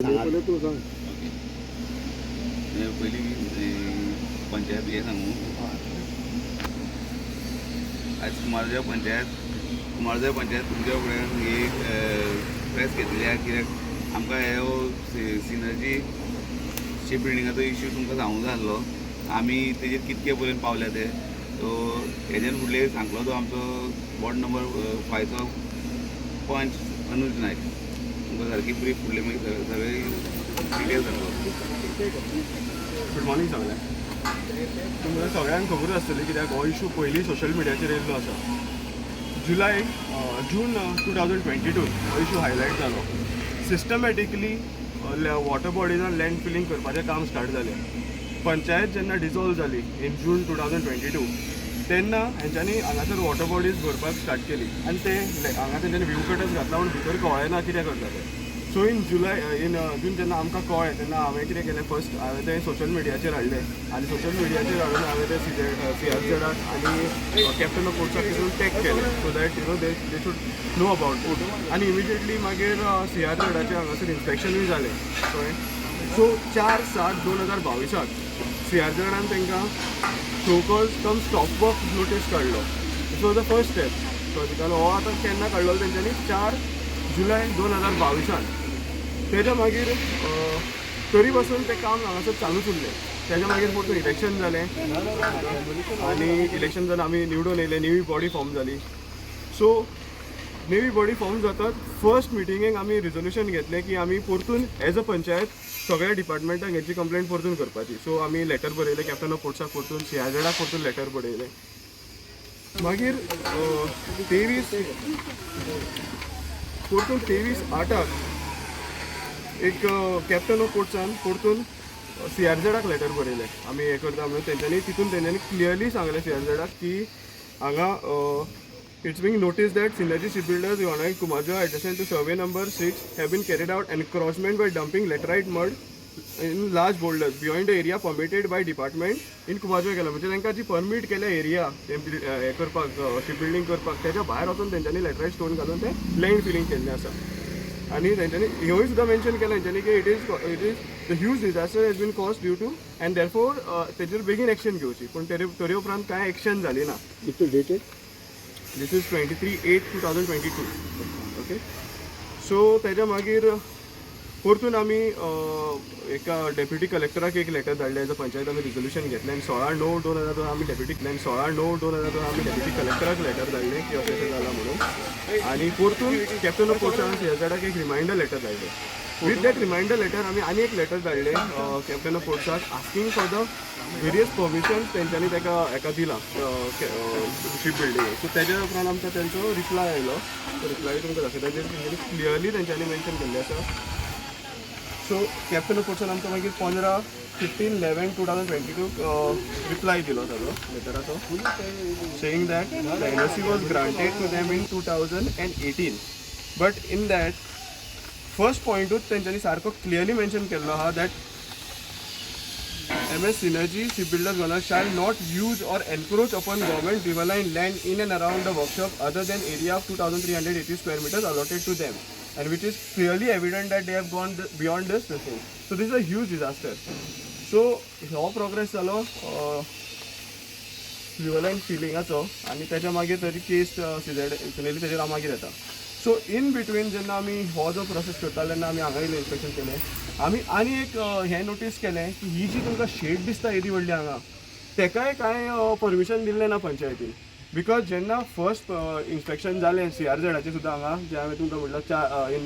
पयलें तूं सांग. ओके, हे पयलीं पंचायत हें सांगू. आयज कुमारजुंव्या पंचायत, कुमारजुंव्या पंचायत तुमच्या फुड्यान ही प्रेस घेतलेली आहा, कित्याक आमकां हो सिनर्जी शिप बिल्डिंगाचो इश्यू तुमकां सांगूंक जाय आसलो, आमी तेजेर कितके पर्यंत पावल्या ते. सो हेज्यान फुडले सांगलो तो आमचो वॉर्ड नंबर 5चो पंच अनुज नायक तुमकां सारकी ब्रीफ फुडले मागीर सगळे सगळे डिटेल्स सांगलो. गुड मॉर्निंग सगळ्यांक. तुमकां सगळ्यांक खबर आसतली, कित्याक हो इशू पयलीं सोशल मिडियाचेर येयल्लो आसा. जुलय जून 2022 हो इशू हायलायट जालो. सिस्टमॅटिकली वॉटर बॉडीजान लँड फिलींग करपाचें काम स्टार्ट जालें. पंचायत जेन्ना डिजॉल्व जाली in June 2022, तेन्ना हेंच्यांनी हांगासर वॉटर बॉडीज भरपाक स्टार्ट केली आनी ते हांगा तेंच्यांनी व्यू कटर्स घातला पूण भितर कळ्ळें ना कितें करता ते. सो इन जुलय इन जून जेन्ना आमकां कळ्ळें, तेन्ना हांवें कितें केलें, फर्स्ट हांवें तें सोशल मिडियाचेर हाडलें आनी सोशल मिडियाचेर हाडून हांवें तें सीआरझेडाक आनी कॅप्टन ऑफ पोर्ट्साक तितून टॅग केलें, so that they should know about it. आनी इमिजिएटली मागीर सीआरझेडाचें हांगासर इन्स्पेक्शनूय जालें, कळ्ळें? सो 4/7/2022 सीआरझेडान तांकां show cause cum stop work notice काडलो. This was the first step. कारण हो आतां केन्ना काडलो तेंच्यांनी? 4 जुलय 2022. तेज्या मागीर तरी पासून तें काम हांगासर चालूच उरलें. तेज्या मागीर परतून इलेक्शन जालें आनी इलेक्शन जावन आमी निवडून येयले. नेवी बॉडी फॉर्म जाली. सो नेवी बॉडी फॉर्म जातात फर्स्ट मिटिंगेक आमी रिजोल्युशन घेतलें की आमी परतून एज अ पंचायत सगळ्या डिपार्टमेंटाक हेची कंप्लेंट परतून करपाची. सो आमी लेटर बरयलें कॅप्टन ऑफ पोर्ट्साक परतून, सीआरझेडाक परतून लेटर बरयलें. मागीर 23, परतून 23/8 एक कॅप्टन ऑफ पोर्ट्सान परतून सीआरझेडाक लेटर बरयलें, आमी हें करता म्हणून. तेंच्यांनी तितून तेंच्यांनी क्लियरली सांगलें सीआरझेडाक की हांगा it's being noticed that Synergy Ship Builders Ioannina Cumbarjua adjacent to survey number 6 have been carried out encroachment by dumping laterite mud in large boulders beyond the area permitted by department in Cumbarjua केला. म्हणजे तांकां जी permit केल्या area ते हें करपाक, ship building करपाक, तेच्या भायर वचून तेंच्यांनी लॅटरायट स्टोन घालून ते लँड फिलिंग केल्लें आसा. आनी तेंच्यांनी ह्योय सुद्दां मेन्शन केलें तेंच्यांनी की it is the huge disaster has been caused due to and therefore तेजेर बेगीन एक्शन घेवची. पूण तेरे तरी उपरांत कांय एक्शन जाली ना. कितू dated? This is 23/8/2022. Okay, so तेज्या मागीर परतून आमी एका डेप्युटी कलेक्टराक एक लेटर धाडलें. एज अ पंचायत आमी रिजोल्युशन घेतलें आनी 16/9/2002 आमी डेप्युटी आनी 16/9/2002 आमी डेप्युटी कलेक्टराक लेटर धाडलें की अशें अशें जालां म्हणून. आनी परतून कॅप्टन ऑफ पोर्ट्सान सीआरझेडाक एक रिमायंडर लेटर धाडलें. विथ that reminder letter आमी आनी एक लेटर धाडलें कॅप्टन ऑफ पोर्ट्साक, asking for the various permissions तेंच्यांनी ताका हेका दिलां शिप बिल्डिंगेक. सो तेज्या उपरांत आमकां तेंचो रिप्लाय आयलो. तो रिप्लाय तुमकां दाखयता, तेजेर तेंच्यांनी क्लियरली तेंच्यांनी मेन्शन केल्लें आसा. सो कॅप्टन ऑफ पोर्ट्सान आमकां मागीर 15, 15/11/2022 रिप्लाय दिलो ताजो लेटराचो, saying that the NOC was granted to them in 2018. But in that first पॉयंटूच तेंच्यांनी सारको क्लियरली मेन्शन केल्लो आहा that MS Synergy Shipbuilders Owner shall not use or encroach upon government riverine land in and around the workshop other than area of 2380 square meters allotted to them, and which is clearly evident that they have gone beyond this thing. So this is a huge disaster. So हो progress जालो रिवरलायन फिलिंगाचो आनी तेच्या मागीर ताजी केस CZ फिनली तेजेर हांव मागीर येता. सो इन बिटवीन जेन्ना आमी हो जो प्रोसेस करताले, तेन्ना आमी हांगा येयले, इन्स्पेक्शन केलें आमी आनी एक हें नोटीस केलें की ही जी तुमकां शेड दिसता येदी व्हडली हांगा, तेकाय कांय परमिशन दिल्लें ना पंचायतीन. Because जेन्ना फर्स्ट इन्स्पेक्शन जालें सीआरझेडाचें सुद्दां हांगा, जें हांवें तुमकां म्हणलां चार in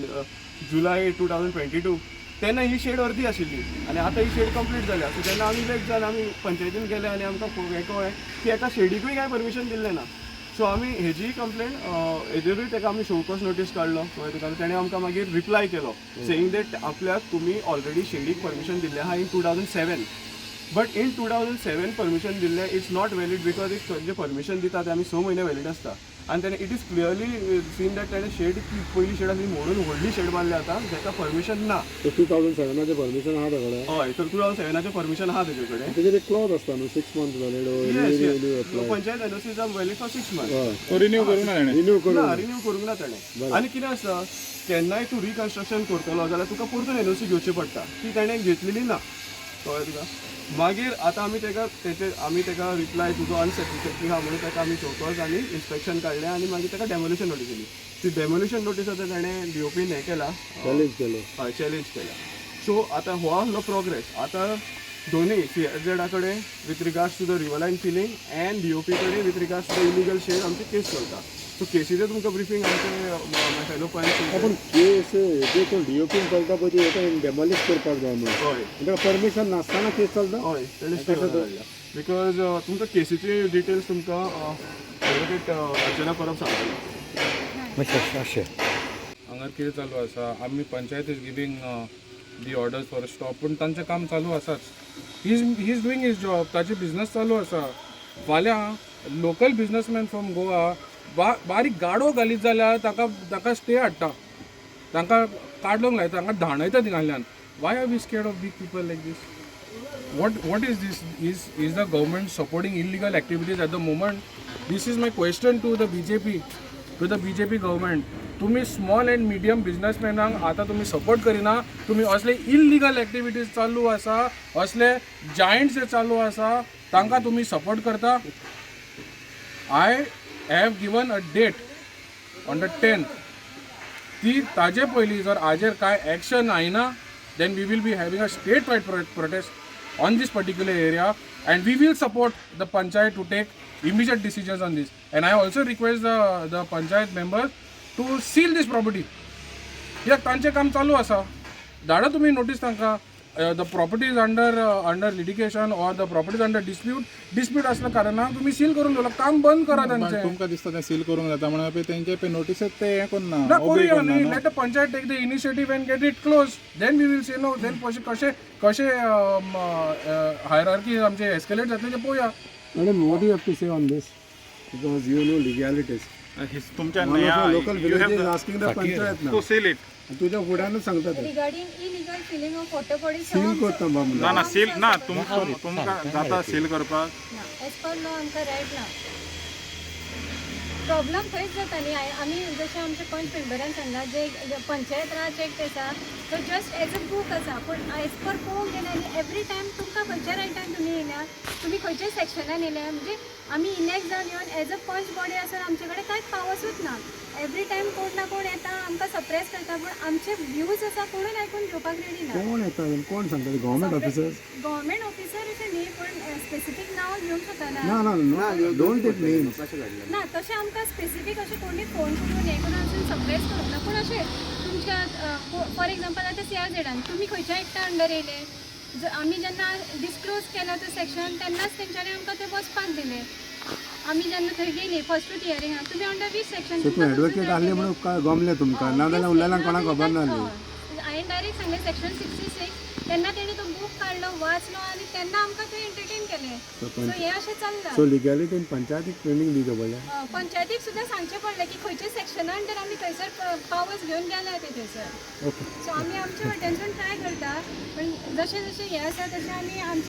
July 2022, तेन्ना ही शेड अर्दी आशिल्ली आनी आतां ही शेड कंप्लीट जाल्या. सो जेन्ना आमी इलेक्ट जाले, आमी पंचायतीन गेले आनी आमकां हें कळ्ळें की एका शेडीकूय कांय परमिशन दिल्लें ना. सो आमी हेजीय कंप्लेन, हेजेरूय ताका आमी शोकॉज नोटीस काडलो, कळ्ळें तुका? तेणें आमकां मागीर रिप्लाय केलो सेईंग that आपल्याक तुमी ऑलरेडी शेडीक परमिशन दिल्लें आहा in 2007, but in 2007 permission दिल्लें it's not valid, because if J permission दिता ते आमी 6 म्हयने व्हॅलीड आसता. आनी तेणें it is clearly seen that तेणें शेड ती पयली शेड आसली मोडून व्हडली शेड बांदली आतां, जेका परमिशन ना. 2007आचें परमिशन आहा ताकडे? हय, तर 2007आचें परमिशन आहा तेजे कडेन. तेजेर एक क्लॉज आसता न्हू, 6 month valid. Yes, panchayat NOC is valid for 6 month. तो रिन्यू करूं ना तेणें. रिन्यू करून ना, रिन्यू करूंक ना तेणें. आनी कितें आसता, केन्नाय तूं रिकन्स्ट्रक्शन करतलो जाल्यार तुका परतून एनओसी घेवची पडटा. ती तेणें घेतलेली ना, कळ्ळें तुका? मागीर आतां आमी तेका तेचे आमी तेका रिप्लाय तुजो अनसॅटिस्फॅक्टरी आहा म्हणून तेका आमी शोकॉज आनी इन्स्पेक्शन काडलें आनी मागीर तेका डेमोलिशन नोटीस दिली. ती डेमोलिशन नोटीस आतां तेणें डीओपीन हें केला. चॅलेंज केलो. हय, चॅलेंज केला. सो आतां हो आहलो प्रोग्रेस. आतां दोनूय सीआरझेडा कडेन with regards to the riverline filling and DOP कडेन with regards to the illegal shed आमची केस चलता. सो केसीचें तुमकां ब्रिफींग आमचे माय फेलो पंच. पूण केस हेजे कोण डीओपीन चलता पळय ती हेका डेमोलिश करपाक जाय म्हणून. हय. ताका परमिशन नासतना केस चलता. हय, तेणें स्टे काडल्या because तुमकां केसीची डिटेल्स तुमकां एडवोकेट अर्चना परब सांगतली. हांगार कितें चालू आसा, आमी panchayat is giving the orders for stop, पूण तांचें काम चालू आसाच. He is doing his job. ताचे बिजनस चालू आसा. फाल्यां लोकल बिजनसमॅन फ्रॉम गोवा बारीक गाडो घालीत जाल्यार ताका स्टे हाडटा, तांकां काडूंक लायता, तांकां धांवडायता थिंगांतल्यान. Why are we scared of big people like this? What is this? Is the government supporting illegal activities at the moment? This is my question to the BJP, to the BJP government. तुम्ही small and medium बिजनसमॅनांक आतां तुमी support करिना. तुमी असले illegal activities चालू आसा, असले giants जे चालू आसा, तांकां तुमी सपोर्ट करता. I have given a date on the 10th. ती ताजे पयलीं जर हाजेर कांय एक्शन आयना, then we will be having a state wide protest on this particular area and we will support the panchayat to take immediate decisions on this. And I also request the panchayat members to seal this property, कित्याक तांचें काम चालू आसा. धाडा तुमी notice तांकां, the property is under litigation or the property is under dispute. Dispute असल्या कारणान तुमी सील करून दवरला, काम बंद करा तांचें. तुमकां दिसता तें सील करूंक जाता म्हणून पळय तेंचे पळय नोटीसेत ते हें करना. ना, करूया न्ही. Let the panchayat take the initiative and get it close, then we will see, no? Then कशें कशें कशें हायरार्की आमचे एस्केलेट जातलें तें पळोवया. Madam, what you have to say on this, because you know legalities? तुमच्या One of the local village is asking the panchayat to ना. Seal it. तुज्या फुड्यानूच सांगता ते. Regarding illegal filling of water bodies. Seal करता बा ना. म्हणून. ना, सील ना. तुमकां जाता सील करपाक? ना, एज पर लॉ आमकां रायट ना. प्रॉब्लम थंयच जाता न्ही. आमी जशें आमच्या पंच मेंबरान सांगलां, जे पंचायत राज एक्ट आसा तो जस्ट एज अ बूक आसा, पूण एज पर पळोवंक गेल्यार न्ही, एवरी टायम तुमकां खंयच्या रायटान तुमी येयल्या, तुमी खंयच्या सेक्शनान येयल्या, म्हणजे आमी इलेक्ट जावन येवन एज अ पंच बॉडी आसून आमचे कडेन कांयच पावसूच ना. एवरी टायम कोण ना कोण येता, आमकां सप्रेस करता, पूण आमचे व्यूज आसा कोणून आयकून घेवपाक रेडी ना. कोण येता, कोण सांगता? Government officers? गव्हर्मेंट ऑफिसर अशें न्ही, पूण स्पेसिफीक नांव घेवंक शकना. ना ना, don't take names. ना, तशें आमकां स्पेसिफीक अशें कोणी फोन करून हें करून अशें सप्रेस करूंक ना, पूण अशें तुमच्या फॉर एग्जाम्पल आतां सीआरझेडान तुमी खंयच्या एक्टा अंडर येयले, आमी जेन्ना डिस्क्लोज केलो तो सेक्शन तेन्नाच तेंच्यांनी आमकां थंय वचपाक दिलें. आमी जेन्ना थंय गेली फर्स्टूच हियरिंगाक, तुमी अंडर वीच सेक्शन? सो तूं एडवोकेट आहले म्हणून काय गमलें तुमकां, नाजाल्यार उरलेल्या कोणाक खबर नासली. हांवें डायरेक्ट सांगलें सेक्शन 66. तेन्ना तेणी तो बूक काडलो, वाचलो आनी तेन्ना आमकां थंय एंटरटेन केलें. सो हें अशें चल्लां. सो लिगॅलिटीन पंचायतीक ट्रेनींग दिवचें पडलें. पंचायतीक सुद्दां सांगचें पडलें की खंयच्या सेक्शनान तर आमी थंयसर पावस घेवन गेल्या ते थंयसर. ओके. सो आमी आमच्या वटेनसून ट्राय करता, पण जशें जशें हें आसा तशें आमी आमचे